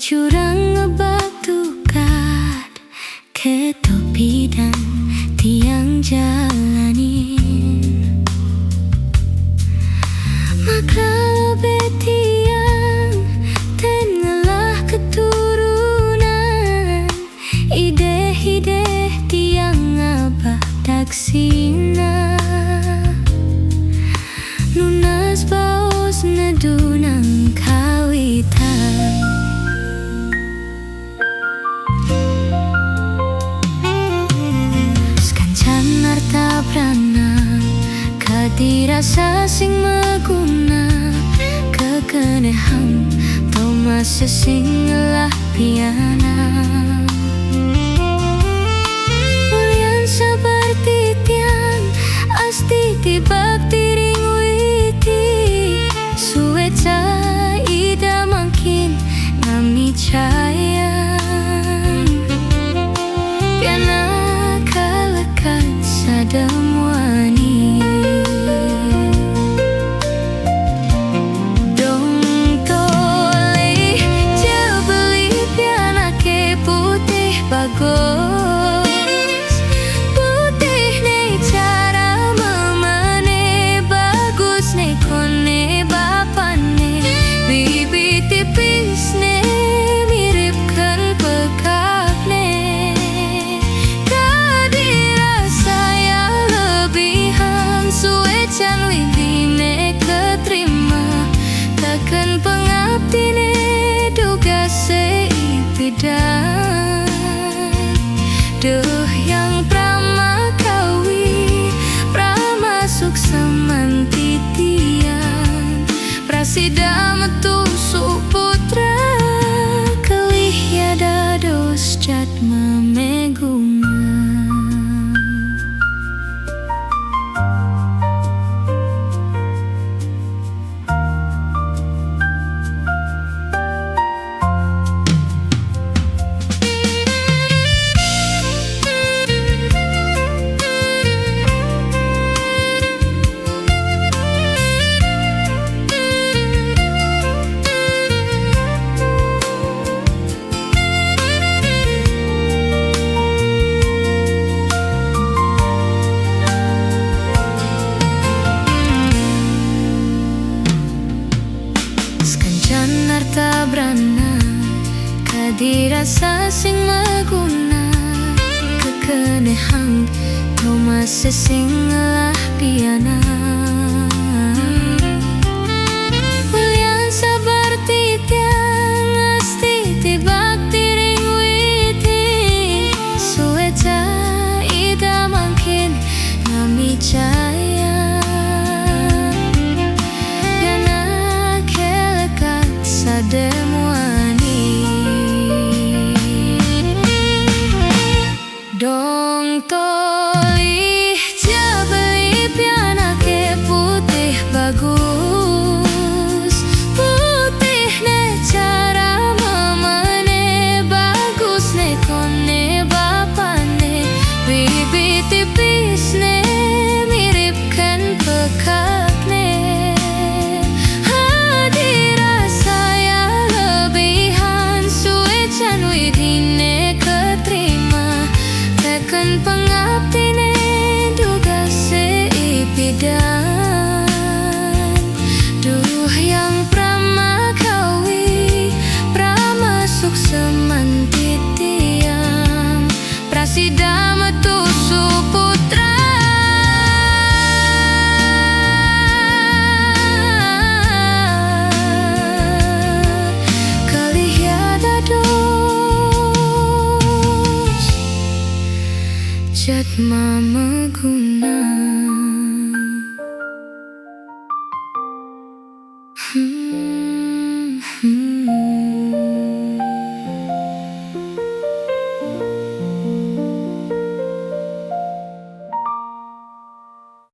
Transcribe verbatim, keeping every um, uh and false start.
Curang ngebak tukad, ketopidan tiang jalanin. Maklum betiang ten ngelah keturunan, ideh-ideh tiang ngabah daksina. Nunas baos nedu nang kawitan. Sekancan arta brana, kadi rasa sing maguna, kekenehang tomas sing ngelah pianan. Ulian sabar titiang, asti tibak tiring witi, sueca ida mangkin nami cayang. Pianak kalekat sada muani. Dong tolih ja beli pianake putih bagus. Putih ne cara memane, bagus ne kone bapane, bibit tipis ne miripkan pekak ne. Kadi rasa ya lebihan, suecan widine keterima, taken pengabdine duga seipidan. Duh yang pramakawi, pramasuk seman titiang, prasida metu suputra, kelih ya dados jadma meguna. Sekancan arta brana, kadi rasa sing maguna, kekenehang tomas sing ngelah pianan. Ulian sabar titiang, asti tibak tiring witi, sueca ida mangkin nami cayang. Pianak kalekat sada muani. Dong tolih ja beli pianake putih bagus. Putih ne cara memane, bagus ne kone bapane, bibit tipis ne miripkan pekak ne. Hadi rasa ya lebihan, suecan widine keterima, taken pengabdine duga seipidan. Duh yang pramakawi, pramasuk seman titiang, prasida metu suputra, kelih ya dados jadma meguna.